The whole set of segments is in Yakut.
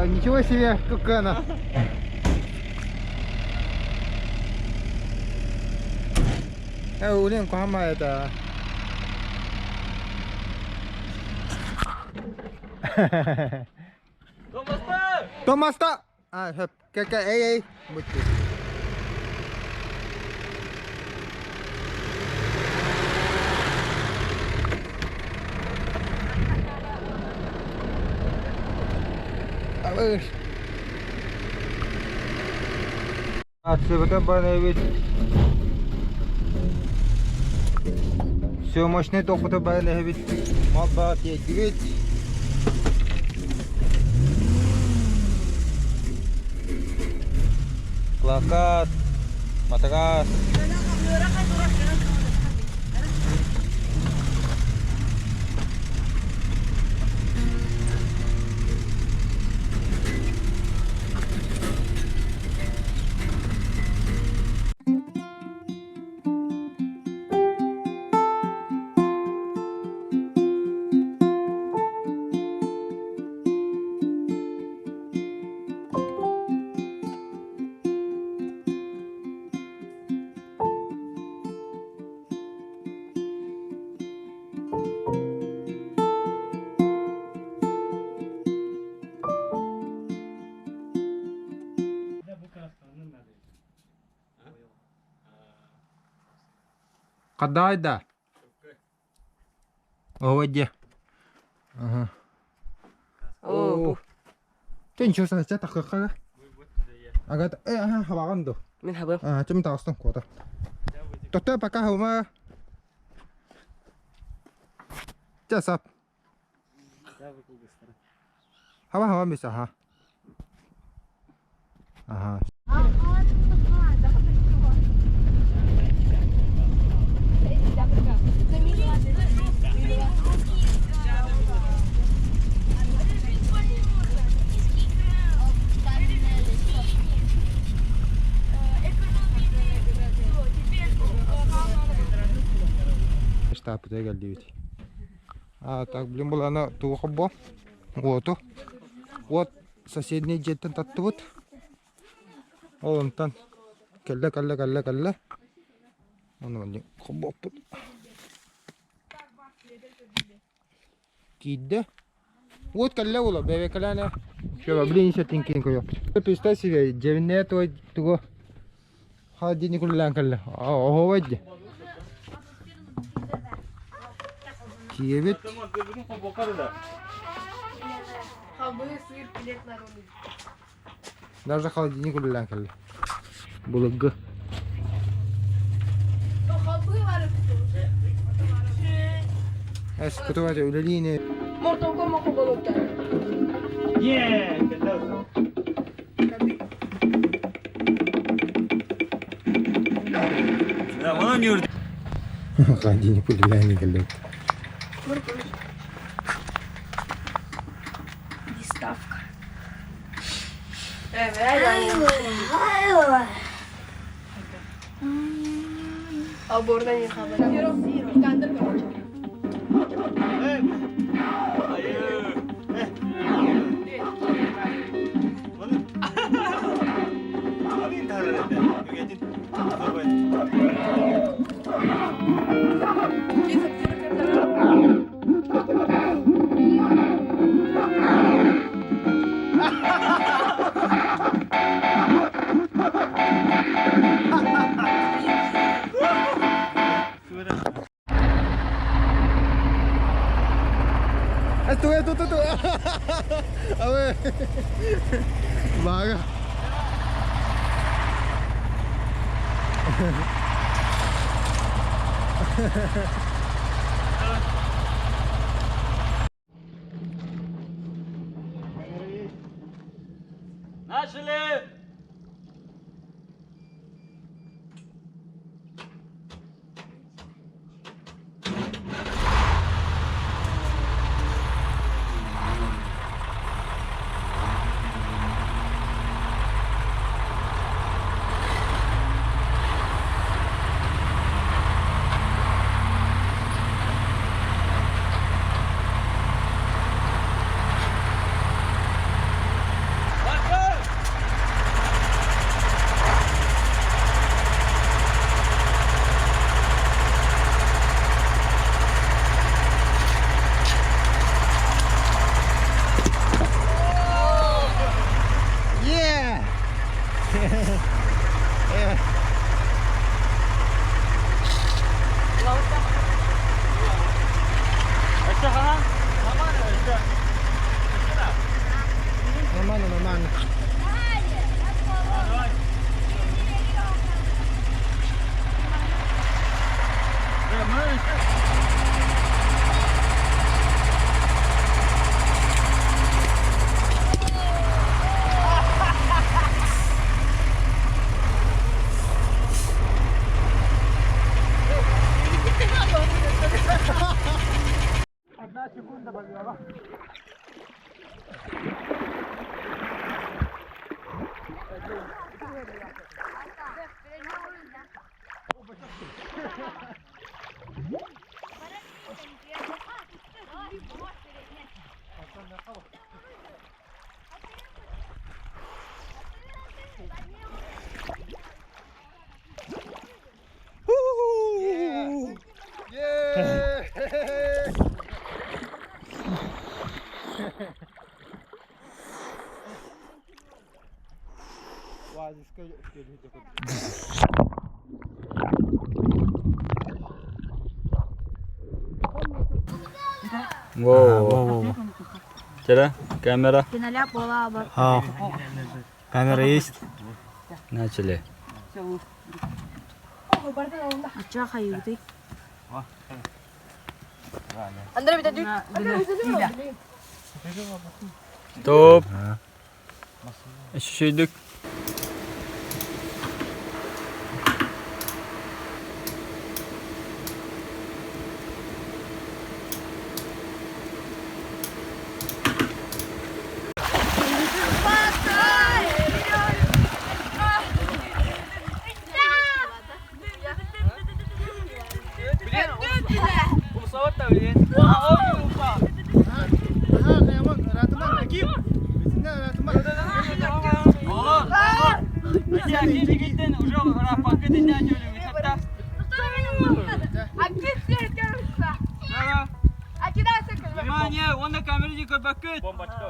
Ничего себе, какая Э, улин кухама это. Томаста! А, хөп, кэ эй эй, бутты. Алыш. Отсюда ведь. Все мощный топыты баян ведь. Малбат ведь. Плакат, матрас. Кадайда. О, Ага. О. Ты ничего сначала так как? Ага, ага, хабаган ду. Мин хабым. А, чым тагыстын кота. Тотто пока хума. Часап. Хаба хаба миса ха. Ага. Штаб келдибит. А так, блин, булана туохобо. Уоту. Вот соседний жеттен таттыбыт. Ол онтан кэллэ кэллэ кэллэ кэллэ. Ону хоббоппут. Киирдэ. Вот кэллэ ула, бэбэкэлээнэ. Чё, блин, еще тинкин көйөп. Представь себе, дьэбиннээ той тугу холодильник улаан кэллэ. Оһуобай дии. Киевит. Даже холодильник улаан кэллэ. Булыгы. Эс кутубата үлэлиини. Холодильник үлэлээн кэллэ. Доставка. Э, ту, ту, ту. Абы. Бага. Начали! Одна секунда, пожалуйста. Yeah! Во. Тера, камера. А, камера есть? Начали. Стоп. Шүйдік. Внимание, он на камере көрбөккүт.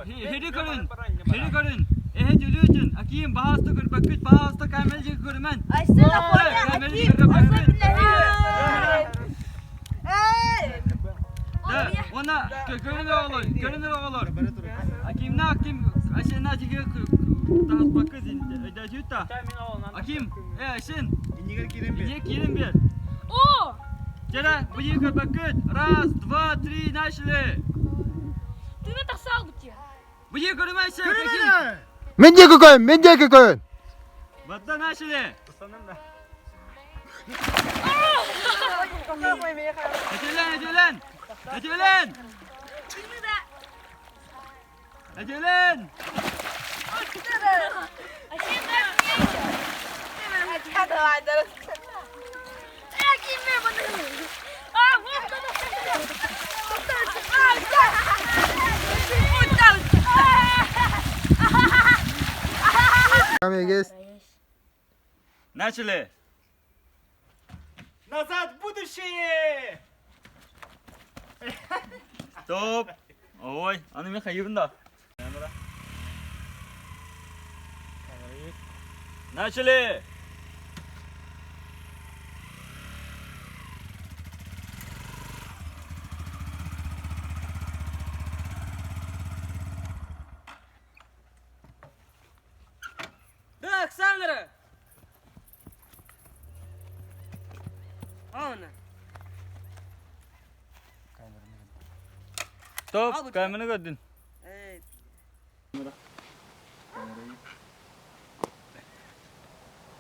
Хири көрүн. Хири көрүн. Эһэ дүлүүтүн. Аким баһаста көрбөккүт, баһаста камере көрүмэн. Камере көрбөккүт. Да, она көрүнөр оҕолор, көрүнөр оҕолор. Акимна Аким асена тиге таас баккы өйдөтүт. Аким, сен. Ине кирен бер. О! Жара, буйы көрбөккүт. Раз, два, три, начали. Ты на тахсал бутия. Буйы көрүмәйсең, Аким. Мен де көкөн, мен де көкөн. Батта начали. Этелен, этелен. Этелен. Этелен. Камера есть. Начали. Назад в будущее! Стоп. Ой, аны мен хайырын да. Камера. Начали. Да, Оксандра! Она. Стоп, камераны көрдүн. Эй,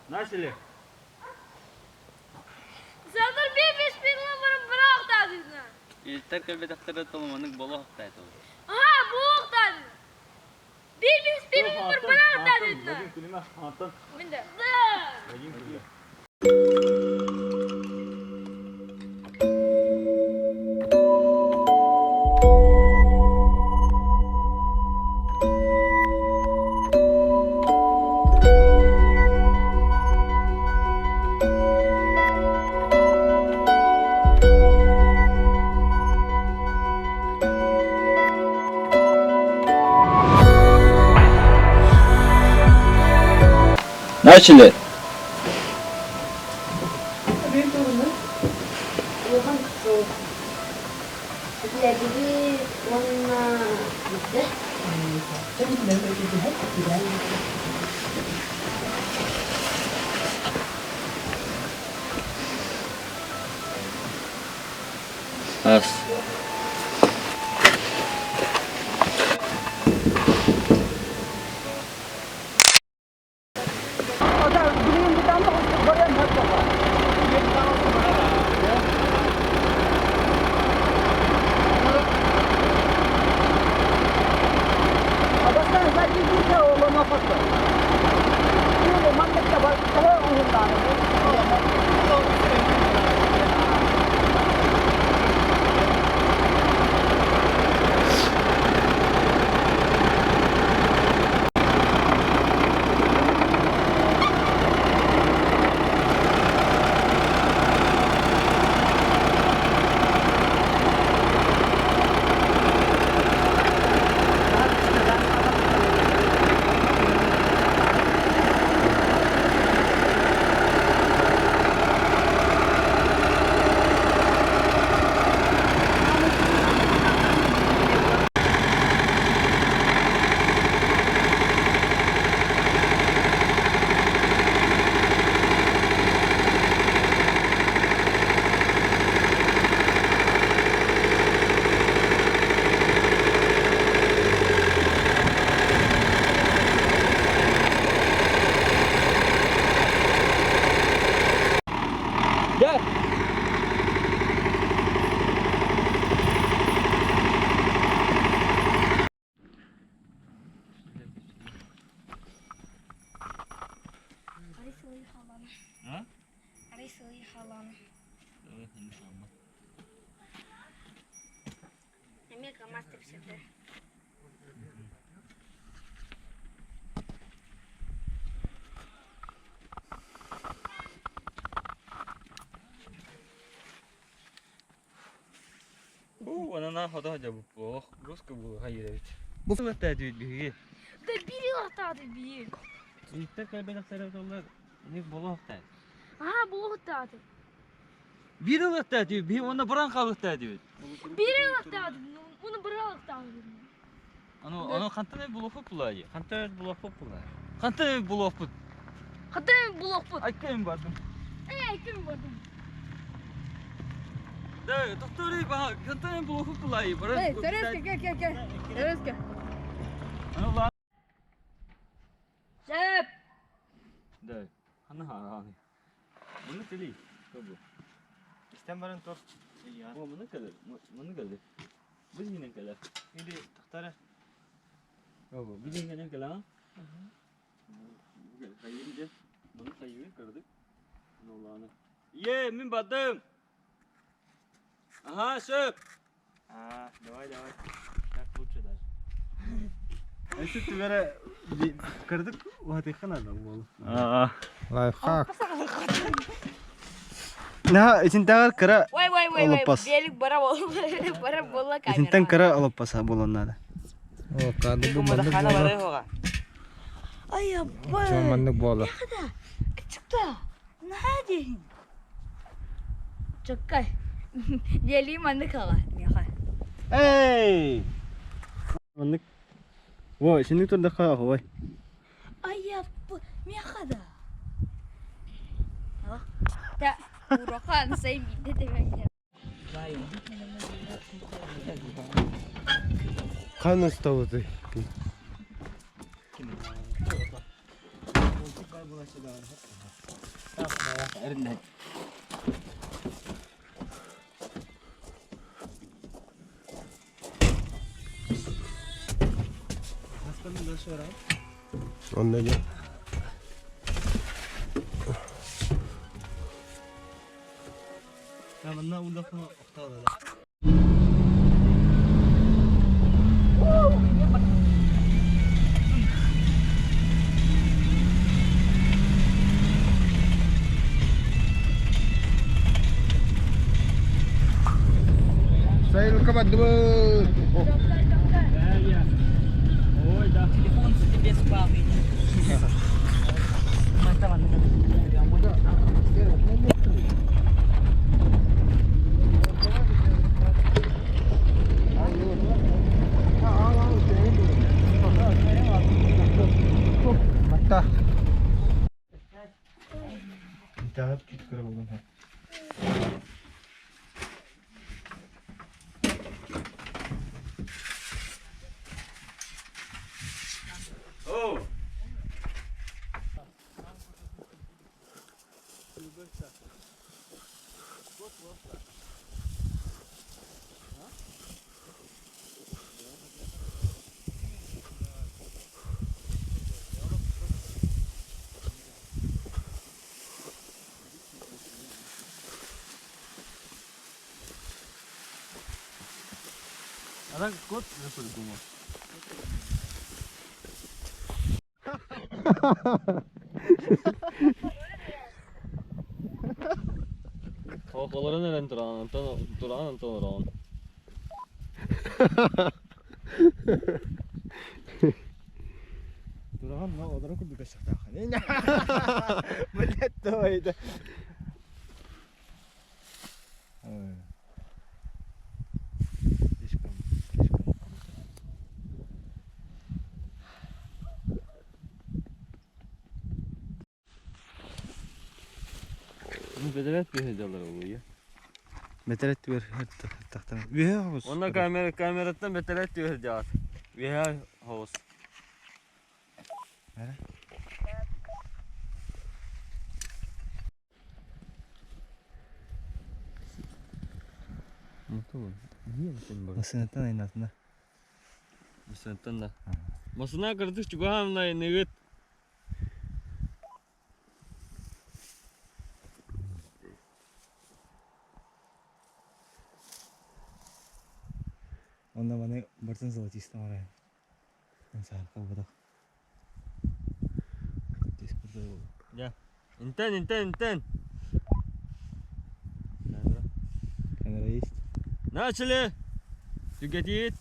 Начали. Сандыр бебеш пилымырым бірақ та дедін. Илтер көлбетактары толманык боло хактайт ол. Ага, буық та дедін. Бебеш пилымыр бірақ та дедін. Мінде. Да. Начали. Ас. Gel. Бу Да бери латады бери. Аа буолуохтаах. Биир ылыахтаах диэбит, биһи уонна баран хаалыахтаах диэбит. Биир ылыахтаах, уну быраалыахтаах. Аны аны хантан эбит булуохпут булаайы? Хантан эбит булуохпут булаайы? Хантан эбит булуохпут? Хантан эбит булуохпут? Айккайым бардым. Эй, айккайым бардым. Да, тохтоорой баха, хантан эбит булуохпут булаайы? Баран. Эй, Тереска, кел, кел, кел. Тереска. Аны Сөп. Да. Хана харааны. Маны кели. Кабы. Истэн баран тур. О, маны кэлэр. Маны кэлэр. Бу иһинэн кэлэр. Или тахтара. Кабы. Бу иһинэн кэлэр. Хайын дьэ. Маны хайын көрдүк. Ноланы. Е, мин бардым. Ага, сөп. А, давай, давай. Так лучше даже. Если ты кырдык уһатыхха надо буолу. Аа. Лайфхак. Наһаа итинтээҕэр кыра Вай, вай, вай, вай. Олоппос. Белик бара бол. Бара бола камера. Итинтэн кыра олоппос буолуон наада. О, кады бу маннык буола. Ай, абба. Чон маннык буола. Кычыкта. Нади. Чаккай. Дели маннык ала. Меха. Эй! Маннык. Во, синник турдахха оһуой. Ай, абба. Меха да. Та, урахан сай бидде демек. Ханна столуты. Онно дьэ. Манна улахан охтооло. Сайылыкка бардыбыт. Телефон тебе спал. Матта. Интәгәт кит көрә булган. А так кот же придумал. Олорон эрэн тураҕын, онтон тураҕын, онтон олороҕун. Тураҕын, но олорон курдук өссөхтөөххүн. Блядь, давай Слишком, слишком круто. Бэдэрээт үөһэ дьаллар улуйа. Бэтэрээт түгэр тахтан. Үөһэ хобус. Онно камера камераттан бэтэрээт түгэр дьаат. Үөһэ хобус. Эрэ. Масынаттан айнатына. Масынаттан да. Масына кырдык чугаһаамна ыныгыт. Онно маны бартын золотистым арай. Саарка буолбатах. Дьэ. Интен, интен, интен. Камера есть? Начали! Түгэтиит.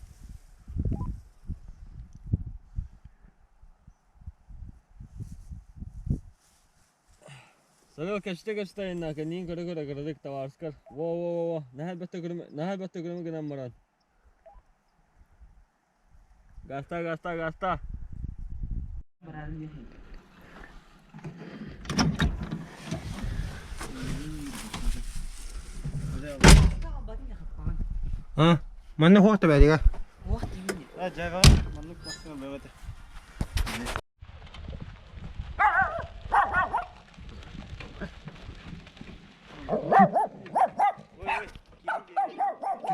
Сарыл кэчтэ-кэчтэ айаннаах кэнниин көрө-көрө кыратык табаарыскар во-во-во наһаа элбэхтэ көрүмэ гынан баран Гаста, гаста, гаста. А, манна хуохта бэригэ. А, жайға, маннык басыңа бөбөтө.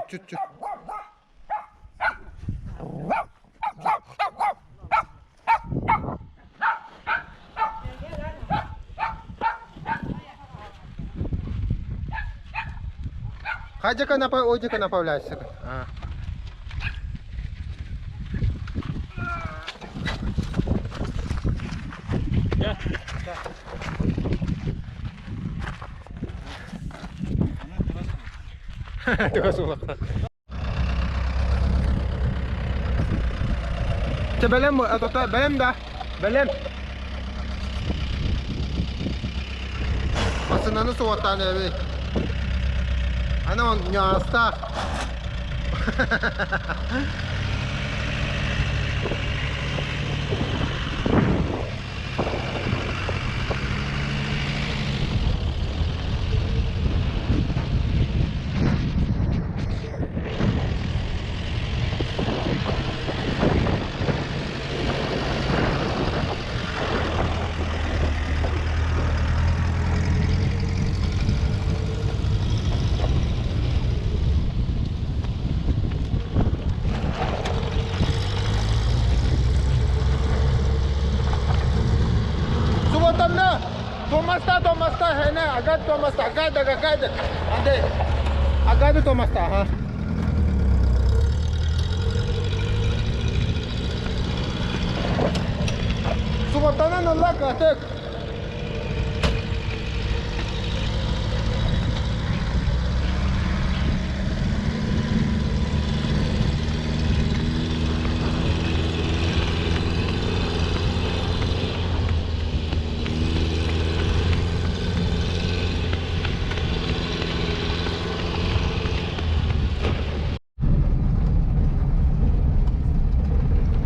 Чуть-чуть. Хадика на одика направляйся. А. Чэ бэлэм бэлэм да бэлэм. Массыынаны суоттаан эбит. Аны он ньаастаах. Субботамна! Томаста, Томаста, хене, агат Томаста, агат, агат, Анде. Агат Томаста, ха. Субботана налла катек.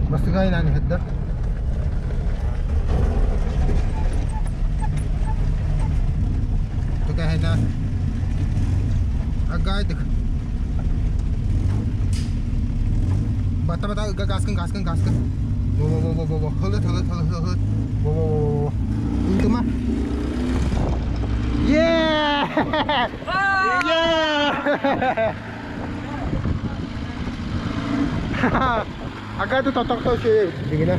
Бастыгайнан иһэрдэ. Тугаһына агайдык. Бата бата гаскын гаскын гаскын. Во во во во во хылыт хылыт хылыт хылыт. Во во во во. Интума. Yeah! Yeah! Ага тут тохтоо шээ дигинэ.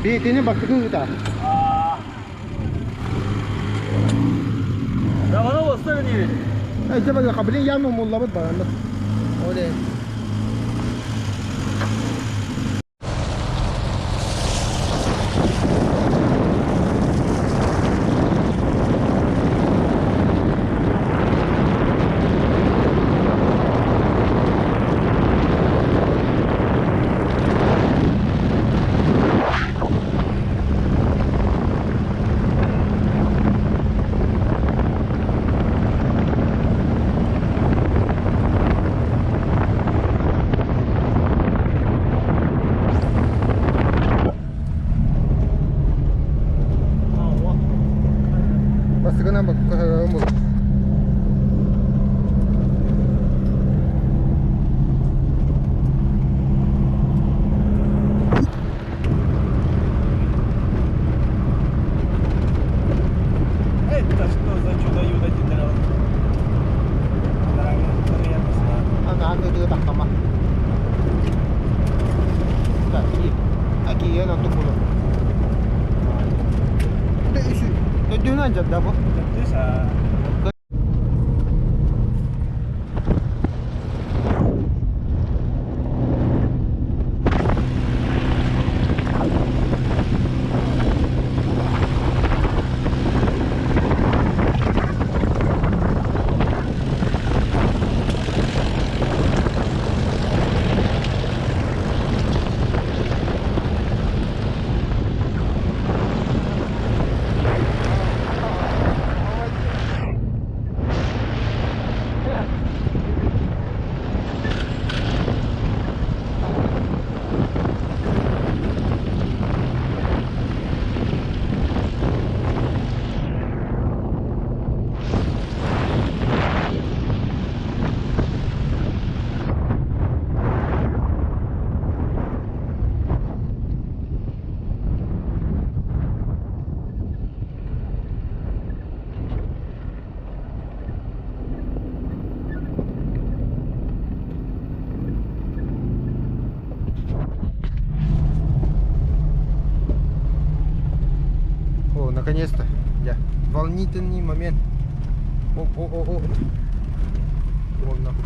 Би тини баккы ыта. Да, оно восстановили. Э, жаба кабылын ямы муллабыт баранды. Оле. Бастыгынан бу. Это что за чудо-юдо теперь? О, наконец-то. Я. Волнительный момент. О, о, о, о. О, нахуй.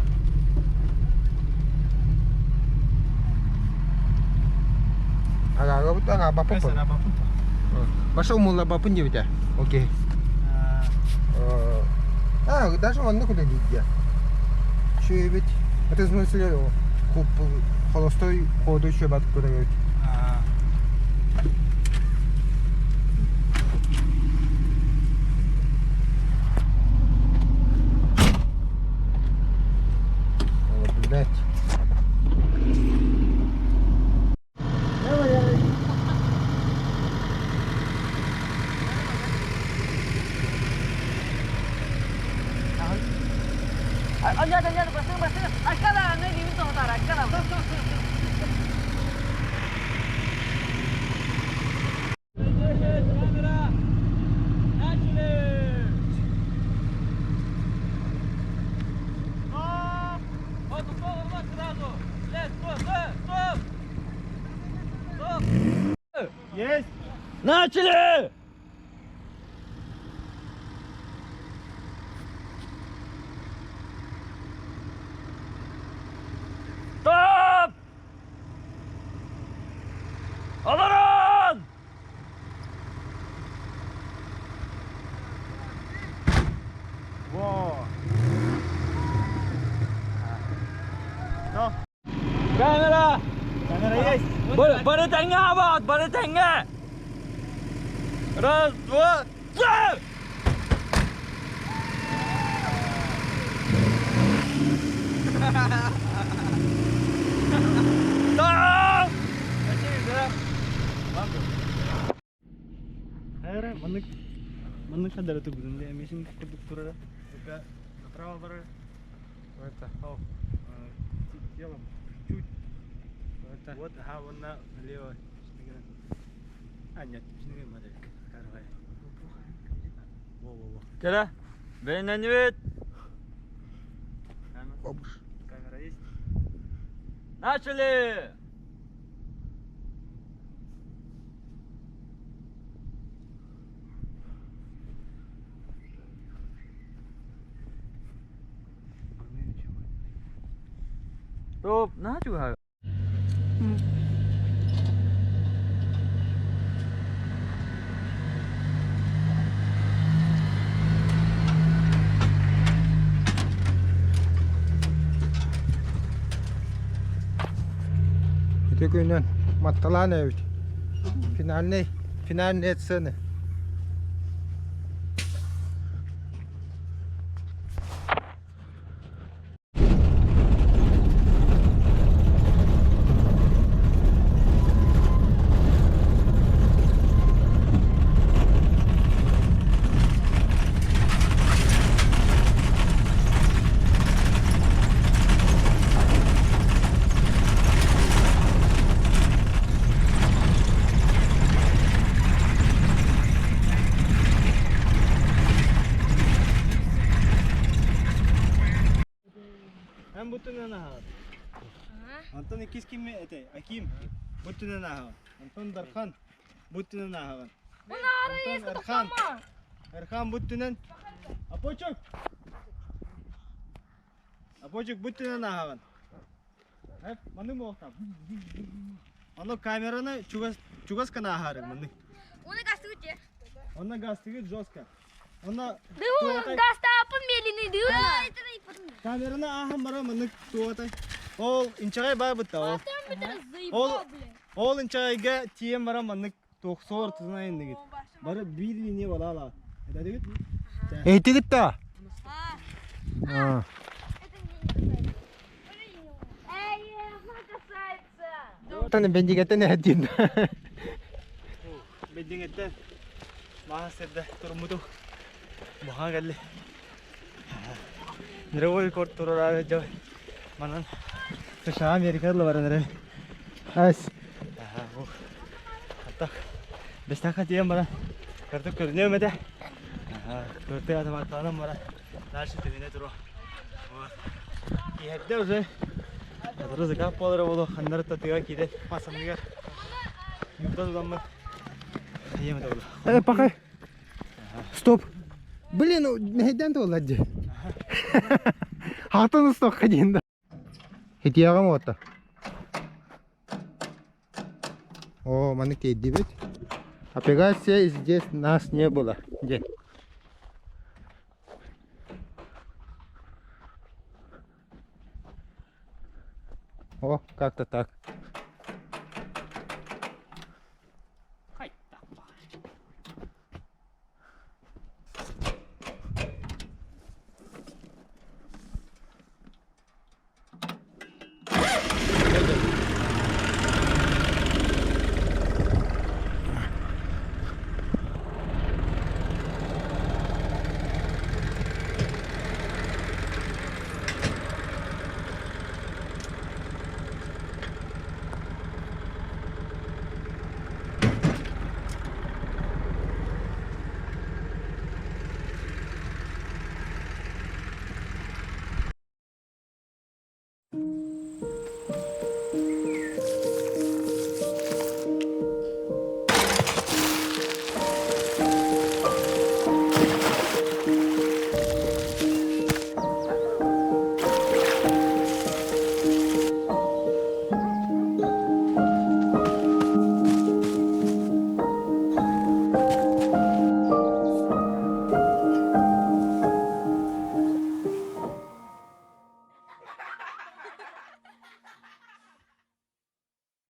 Ага, ага, бапын. Пошел мула бапын девять. Окей. А, даже он куда не идет. Че ведь? Это в смысле холостой ходу еще бат куда ведь. О, блядь. Есть! Начали! Стоп! Оборон! Во! Ну, Камера! камера есть? Бары тэҥҥэ абат, бары тэҥҥэ! Раз, два, три! Стоп! Хайра, маннык маннык хадара тугудун де эмесин курдук турара. Только направо бары. Это. О, телом чуть. Это. Вот, ага, вон налево. А, нет, модель. Во-во-во. Кэлэ. Бэлэмнэннибит. Камера есть? Начали! Стоп, начали. Ити күнүн матталаан эбит. Финальный, финальные сцены. Эн бутунан аһаҕын. Антон иккис ким этэй? Аким бутунан аһаҕын. Антон Дархан бутунан аһаҕын. Антон Эрхан. Эрхан бутунан. Апочук. Апочук бутунан аһаҕын. Эп, маны буолтам. Ону камераны чугас чугас гына аһаарыҥ маннык. Оны гастыгыт Онно гастыгыт жестко. Онно Гастаапын мелини камераны ааһан баран маннык туотай. Ол инчэҕэй баабытта ол. Ол ол инчэҕэйгэ тиийэн баран маннык туох соор тутун айынныгыт. Бары биир линия балаала. Этадыгыт? Эйтигит да? А. Таны бендигеттен эһэттин. Бендингеттен маа сирде турмуту. Буха кэлли. Мировой рекорд турар жа. Манан США Америкада баран эрэ. Ас. Так. Бестаха тиийэн баран кырдык көрүнүөм этэ. Көртө атаматтанан баран дальше түбүнэ туруо. Вот. Иһэрдэ уже рызыка буолара буолуо ханнары татыга киирэн масаныгар юрда туламмыт ийэм это буолуо. Э, пока. Стоп. Блин, мэһэйдээн туолла дии. Хатын устуохха диэн да. Хитиэҕим уота. О, маны тиэрдибит. Операция здесь нас не было. Где? О, как-то так.